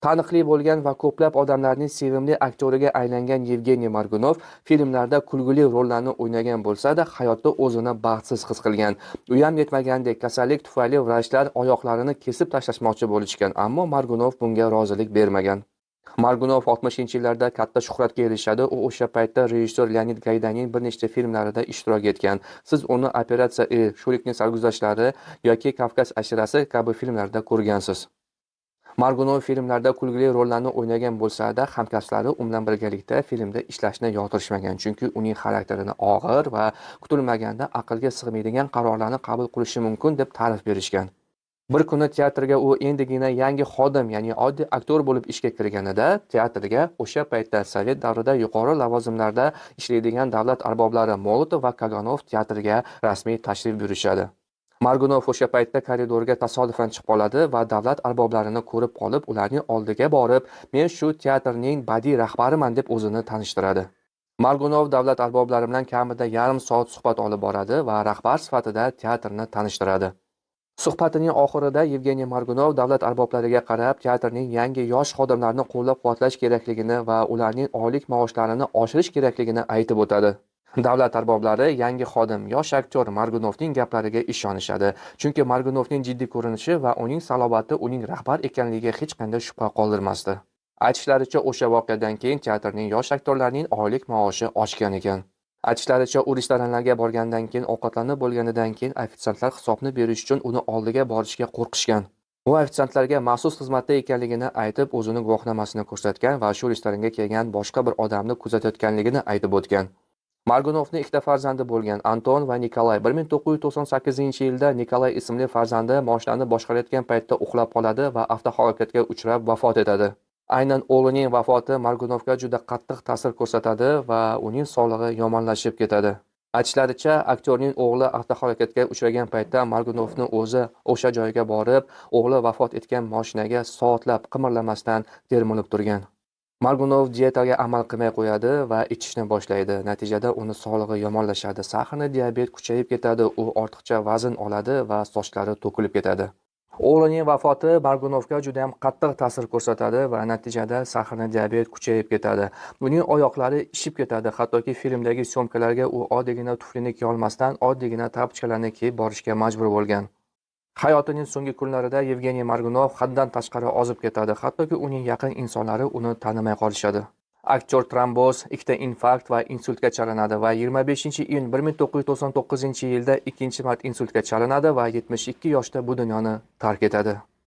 Taniqli bo'lgan va ko'plab odamlarning sevimli aktyoriga aylangan Yevgeniy Morgunov filmlarda kulgili rollarni o'ynagan bo'lsa-da, hayotda o'zini baxtsiz his qilgan. U ham yetmagandek, kasallik tufayli vrachlar oyoqlarini kesib tashlashmoqchi bo'lishgan, ammo Morgunov bunga rozilik bermagan. Morgunov 60-yillarda katta shuhratga erishadi. U o'sha paytda rejissyor Leonid Gaydaning bir nechta filmlarida ishtirok etgan. Siz uni Operatsiya I, Shurikning sarguzashtlari yoki Kavkaz ashirasi kabi filmlarda ko'rgansiz. Morgunov filmlarda kulgili rollarni o'ynagan bo'lsa-da, hamkasblari u bilan birgalikda filmda ishlashni yoqtirishmagan, chunki uning xarakterini og'ir va kutilmaganda aqlga sig'maydigan qarorlarni qabul qilishi mumkin deb ta'rif berishgan. Bir kuni teatrga u endigina yangi xodim, ya'ni oddiy aktyor bo'lib ishga kirganida, teatrga o'sha paytda Sovet davrida yuqori lavozimlarda ishlaydigan davlat arboblari Molotov va Kaganov teatrga rasmiy tashrif buyurishadi. Morgunov o'sha paytda koridorga tasodifan chiqib qoladi va davlat arboblarini ko'rib qolib, ularning oldiga borib, "Men shu teatrning badiiy rahbariman" deb o'zini tanishtiradi. Morgunov davlat arboblari bilan kamida yarim soat suhbat olib boradi va rahbar sifatida teatrni tanishtiradi. Suhbatining oxirida Yevgeniy Morgunov davlat arboblariga qarab, teatrning yangi yosh xodimlarini qo'llab-quvvatlash kerakligini va ularning oylik maoshlarini oshirish kerakligini aytib o'tadi. Davlat arboblari yangi xodim, yosh aktyor Morgunovning gaplariga ishonishadi. Chunki Morgunovning jiddiy ko'rinishi va uning salobati uning rahbar ekanligiga hech qanday shubha qoldirmasdi. Aytishlaricha, o'sha voqeadan keyin teatrning yosh aktyorlarining oylik maoshi oshgan ekan. Aytishlaricha, u restoranlarga borgandan keyin, ovqatlanib bo'lganidan keyin ofitsiantlar hisobni berish uchun uni oldiga borishga qo'rqishgan. U ofitsiantlarga maxsus xizmatda ekanligini aytib, o'zini guvohnomasini ko'rsatgan va shu restoranga kelgan boshqa bir odamni kuzatayotganligini aytib o'tgan. Morgunovning ikkita farzandi bo'lgan, Anton va Nikolay. 1998-yilda Nikolay ismli farzandi moshinani boshqarayotgan paytda uxlab qoladi va avtohalokatga uchrab vafot etadi. Aynan o'g'lining vafoti Morgunovga juda qattiq ta'sir ko'rsatadi va uning sog'lig'i yomonlashib ketadi. Aytishlaricha, aktyorning o'g'li avtohalokatga uchragan paytda Morgunovning o'zi o'sha joyga borib, o'g'li vafot etgan mashinaga soatlab qimirlamasdan termilib turgan. Morgunov dietaga amal qilmay qo'yadi va ichishni boshlaydi. Natijada uni sog'lig'i yomonlashadi, сахарный diabet kuchayib ketadi, u ortiqcha vazn oladi va sochlari to'kilib ketadi. O'g'lining vafoti Morgunovga juda ham qattiq ta'sir ko'rsatadi va natijada сахарный diabet kuchayib ketadi. Uning oyoqlari ishib ketadi, hattoki filmdagi syomkalarga u oddiygina tuflini kiya olmasdan, oddiygina tapochkalarni kiyib borishga majbur bo'lgan. Hayotining so'nggi kunlarida Yevgeniy Morgunov haddan tashqari ozib ketadi, hattoki uning yaqin insonlari uni tanimay qolishadi. Aktyor tromboz, ikkita infarkt va insultga chalinadi va 25-iyun 1999-yilda ikkinchi marta insultga chalinadi va 72 yoshda bu dunyoni tark etadi.